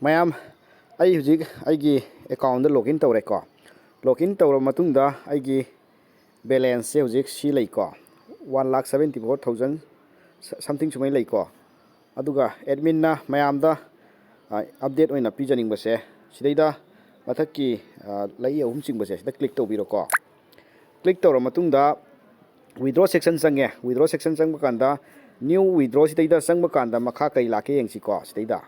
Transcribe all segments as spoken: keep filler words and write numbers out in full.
ꯃꯌꯥꯝ, ꯑꯩ ꯍꯧꯖꯤꯛ ꯑꯩꯒꯤ ꯑꯦꯀꯥꯎꯟꯗ ꯂꯣꯒꯏꯟ ꯇꯧꯔꯦꯀꯣ꯫ ꯂꯣꯒꯏꯟ ꯇꯧꯔꯕ ꯃꯇꯨꯡꯗ ꯑꯩꯒꯤ ꯕꯦꯂꯦꯟꯁꯁꯦ ꯍꯧꯖꯤꯛ ꯁꯤ ꯂꯩꯀꯣ, ꯋꯥꯟ ꯂꯥꯛ ꯁꯕꯦꯟꯇꯤ ꯐꯣꯔ ꯊꯥꯎꯖꯟ ꯁꯝꯊꯤꯡ ꯁꯨꯃꯥꯏꯅ ꯂꯩꯀꯣ꯫ ꯑꯗꯨꯒ ꯑꯦꯗꯃꯤꯟꯅ ꯃꯌꯥꯝꯗ ꯑꯞꯗꯦꯠ ꯑꯣꯏꯅ ꯄꯤꯖꯅꯤꯡꯕꯁꯦ, ꯁꯤꯗꯩꯗ ꯃꯊꯛꯀꯤ ꯂꯩ ꯑꯍꯨꯝ ꯆꯤꯡꯕꯁꯦ, ꯁꯤꯗ ꯀ꯭ꯂꯤꯛ ꯇꯧꯕꯤꯔꯣꯀꯣ꯫ ꯀ꯭ꯂꯤꯛ ꯇꯧꯔ ꯃꯇꯨꯡꯗ ꯋꯤꯗ꯭ꯔꯣ ꯁꯦꯛꯁꯟ ꯆꯪꯉꯦ꯫ ꯋꯤꯗ꯭ꯔꯣ ꯁꯦꯛꯁꯟ ꯆꯪꯕ ꯀꯥꯟꯗ ꯅ꯭ꯌꯨ ꯋꯤꯗ꯭ꯔꯣ ꯁꯤꯗꯩꯗ ꯆꯪꯕ ꯀꯥꯟꯗ ꯃꯈꯥ ꯀꯔꯤ ꯂꯥꯛꯀꯦ ꯌꯦꯡꯁꯤꯀꯣ꯫ ꯁꯤꯗꯩꯗ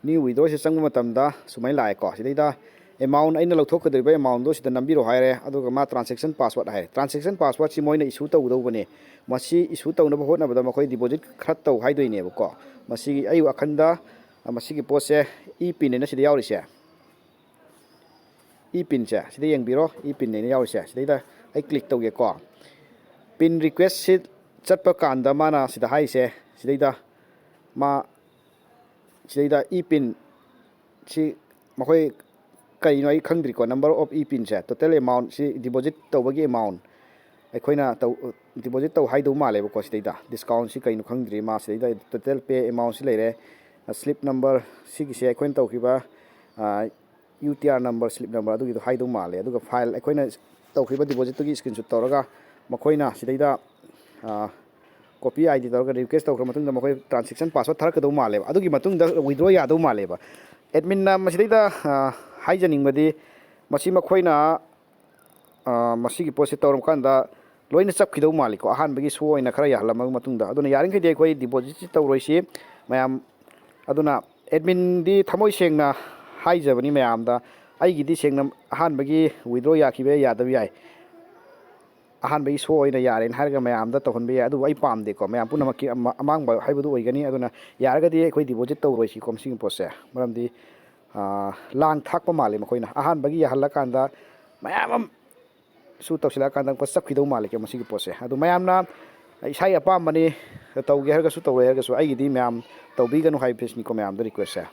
ꯅ꯭ꯌꯨ ꯋꯤꯗ꯭ꯔꯣꯁꯤꯗ ꯆꯪꯕ ꯃꯇꯝꯗ ꯁꯨꯃꯥꯏꯅ ꯂꯥꯛꯑꯦꯀꯣ꯫ ꯁꯤꯗꯩꯗ ꯑꯦꯃꯥꯎꯟ, ꯑꯩꯅ ꯂꯧꯊꯣꯛꯀꯗꯧꯔꯤꯕ ꯑꯦꯃꯥꯎꯟꯗꯣ ꯁꯤꯗ ꯅꯝꯕꯤꯔꯣ ꯍꯥꯏꯔꯦ꯫ ꯑꯗꯨꯒ ꯃꯥ ꯇ꯭ꯔꯥꯟꯁꯦꯛꯁꯟ ꯄꯥꯁꯋꯥꯔꯗ ꯍꯥꯏꯔꯦ꯫ ꯇ꯭ꯔꯥꯟꯁꯦꯛꯁꯟ ꯄꯥꯁꯋꯥꯔꯗꯁꯤ ꯃꯣꯏꯅ ꯏꯁꯨ ꯇꯧꯒꯗꯧꯕꯅꯤ꯫ ꯃꯁꯤ ꯏꯁꯨ ꯇꯧꯅꯕ ꯍꯣꯠꯅꯕꯗ ꯃꯈꯣꯏ ꯗꯤꯄꯣꯖꯤꯠ ꯈꯔ ꯇꯧ ꯍꯥꯏꯗꯣꯏꯅꯦꯕꯀꯣ꯫ ꯃꯁꯤꯒꯤ ꯑꯩ ꯋꯥꯈꯜꯗ ꯃꯁꯤꯒꯤ ꯄꯣꯠꯁꯦ ꯏ ꯄꯤꯟ ꯍꯥꯏꯅ ꯁꯤꯗ ꯌꯥꯎꯔꯤꯁꯦ, ꯏ ꯄꯤꯟꯁꯦ ꯁꯤꯗ ꯌꯦꯡꯕꯤꯔꯣ꯫ ꯏ ꯄꯤꯟ ꯍꯥꯏꯅ ꯌꯥꯎꯔꯤꯁꯦ ꯁꯤꯗꯩꯗ ꯑꯩ ꯀ꯭ꯂꯤꯛ ꯇꯧꯒꯦꯀꯣ꯫ ꯄꯤꯟ ꯔꯤꯀ꯭ꯋꯦꯁꯁꯤ ꯆꯠꯄ ꯀꯥꯟꯗ ꯃꯥꯅ ꯁꯤꯗ ꯍꯥꯏꯔꯤꯁꯦ, ꯁꯤꯗꯩꯗ ꯃꯥ ꯁꯤꯗꯩꯗ ꯏ ꯄꯤꯟ ꯁꯤ ꯃꯈꯣꯏ ꯀꯔꯤꯅꯣ ꯑꯩ ꯈꯪꯗ꯭ꯔꯤꯀꯣ꯫ Number of e-pinꯁꯦ, total amount ꯁꯤ deposit ꯇꯧꯕꯒꯤ ꯑꯦꯃꯥꯎꯟ ꯑꯩꯈꯣꯏꯅ ꯇꯧ, deposit ꯇꯧ ꯍꯥꯏꯗꯧ ꯃꯥꯜꯂꯦꯕꯀꯣ꯫ ꯁꯤꯗꯩꯗ ꯗꯤꯁꯀꯥꯎꯟꯁꯤ ꯀꯩꯅꯣ ꯈꯪꯗ꯭ꯔꯤ꯫ ꯃꯥ ꯁꯤꯗꯩꯗ total pay amount ꯁꯤ ꯂꯩꯔꯦ꯫ Slip number ꯁꯤꯒꯤꯁꯦ ꯑꯩꯈꯣꯏꯅ ꯇꯧꯈꯤꯕ U T R number, slip number ꯑꯗꯨꯒꯤꯗꯣ ꯍꯥꯏꯗꯧ ꯃꯥꯜꯂꯦ꯫ ꯑꯗꯨꯒ ꯐꯥꯏꯜ ꯑꯩꯈꯣꯏꯅ ꯇꯧꯈꯤꯕ ꯗꯤꯄꯣꯖꯤꯠꯇꯨꯒꯤ ꯏꯁꯀ꯭ꯔꯤꯟꯁꯣꯠ ꯇꯧꯔꯒ ꯃꯈꯣꯏꯅ ꯁꯤꯗꯩꯗ ꯀꯣꯄꯤ ꯑꯥꯏ ꯗꯤ ꯇꯧꯔꯒ ꯔꯤꯀ꯭ꯋꯦꯁ ꯇꯧꯈ꯭ꯔ ꯃꯇꯨꯡꯗ ꯃꯈꯣꯏ ꯇ꯭ꯔꯥꯟꯁꯦꯛꯁꯟ ꯄꯥꯁꯋꯥꯔꯗ ꯊꯥꯔꯛꯀꯗꯧ ꯃꯥꯜꯂꯦꯕ꯫ ꯑꯗꯨꯒꯤ ꯃꯇꯨꯡꯗ ꯋꯤꯗ꯭ꯔꯣ ꯌꯥꯗꯧ ꯃꯥꯜꯂꯦꯕ꯫ ꯑꯦꯗꯃꯤꯟꯅ ꯃꯁꯤꯗꯩꯗ ꯍꯥꯏꯖꯅꯤꯡꯕꯗꯤ, ꯃꯁꯤ ꯃꯈꯣꯏꯅ ꯃꯁꯤꯒꯤ ꯄꯣꯠꯁꯦ ꯇꯧꯔꯝ ꯀꯥꯟꯗ ꯂꯣꯏꯅ ꯆꯞꯈꯤꯗꯧ ꯃꯥꯜꯂꯤꯀꯣ꯫ ꯑꯍꯥꯟꯕꯒꯤ ꯁꯣ ꯑꯣꯏꯅ ꯈꯔ ꯌꯥꯍꯜꯂꯝꯃꯕ ꯃꯇꯨꯡꯗ꯫ ꯑꯗꯨꯅ ꯌꯥꯔꯤꯈꯩꯗꯤ ꯑꯩꯈꯣꯏ ꯗꯤꯄꯣꯖꯤꯠꯁꯤ ꯇꯧꯔꯣꯏꯁꯤ ꯃꯌꯥꯝ꯫ ꯑꯗꯨꯅ ꯑꯦꯗꯃꯤꯟꯗꯤ ꯊꯃꯣꯏ ꯁꯦꯡꯅ ꯍꯥꯏꯖꯕꯅꯤ ꯃꯌꯥꯝꯗ, ꯑꯩꯒꯤꯗꯤ ꯁꯦꯡꯅ ꯑꯍꯥꯟꯕꯒꯤ ꯋꯤꯗ꯭ꯔꯣ ꯌꯥꯈꯤꯕ ꯌꯥꯏ, ꯌꯥꯗꯕ ꯌꯥꯏ꯫ ꯑꯍꯥꯟꯕꯒꯤ ꯁꯣ ꯑꯣꯏꯅ ꯌꯥꯔꯦꯅ ꯍꯥꯏꯔꯒ ꯃꯌꯥꯝꯗ ꯇꯧꯍꯟꯕ ꯌꯥꯏ, ꯑꯗꯨꯕꯨ ꯑꯩ ꯄꯥꯝꯗꯦꯀꯣ꯫ ꯃꯌꯥꯝ ꯄꯨꯝꯅꯃꯛꯀꯤ ꯑꯃ-, ꯑꯃꯥꯡꯕ ꯍꯥꯏꯕꯗꯨ ꯑꯣꯏꯒꯅꯤ꯫ ꯑꯗꯨꯅ ꯌꯥꯔꯒꯗꯤ ꯑꯩꯈꯣꯏ ꯗꯤꯄꯣꯖꯤꯠ ꯇꯧꯔꯣꯏꯁꯤꯀꯣ ꯃꯁꯤꯒꯤ ꯄꯣꯠꯁꯦ꯫ ꯃꯔꯝꯗꯤ ꯂꯥꯡ ꯊꯥꯛꯄ ꯃꯥꯜꯂꯦ ꯃꯈꯣꯏꯅ꯫ ꯑꯍꯥꯟꯕꯒꯤ ꯌꯥꯍꯜꯂꯀꯥꯟꯗ ꯃꯌꯥꯝ ꯑꯃ ꯁꯨ ꯇꯧꯁꯤꯜꯂꯛꯑꯀꯥꯟꯗ ꯑꯃꯨꯛꯀ ꯆꯞꯈꯤꯗꯧ ꯃꯥꯜꯂꯦ ꯃꯁꯤꯒꯤ ꯄꯣꯠꯁꯦ꯫ ꯑꯗꯨ ꯃꯌꯥꯝꯅ ꯏꯁꯥꯒꯤ ꯑꯄꯥꯝꯕꯅꯤ, ꯇꯧꯒꯦ ꯍꯥꯏꯔꯒꯁꯨ ꯇꯧꯔꯣꯏ ꯍꯥꯏꯔꯒꯁꯨ, ꯑꯩꯒꯤꯗꯤ ꯃꯌꯥꯝ ꯇꯧꯕꯤꯒꯅꯨ ꯍꯥꯏꯕꯁꯤꯅꯤꯀꯣ ꯃꯌꯥꯝꯗ ꯔꯤꯀ꯭ꯋꯦꯁꯁꯦ꯫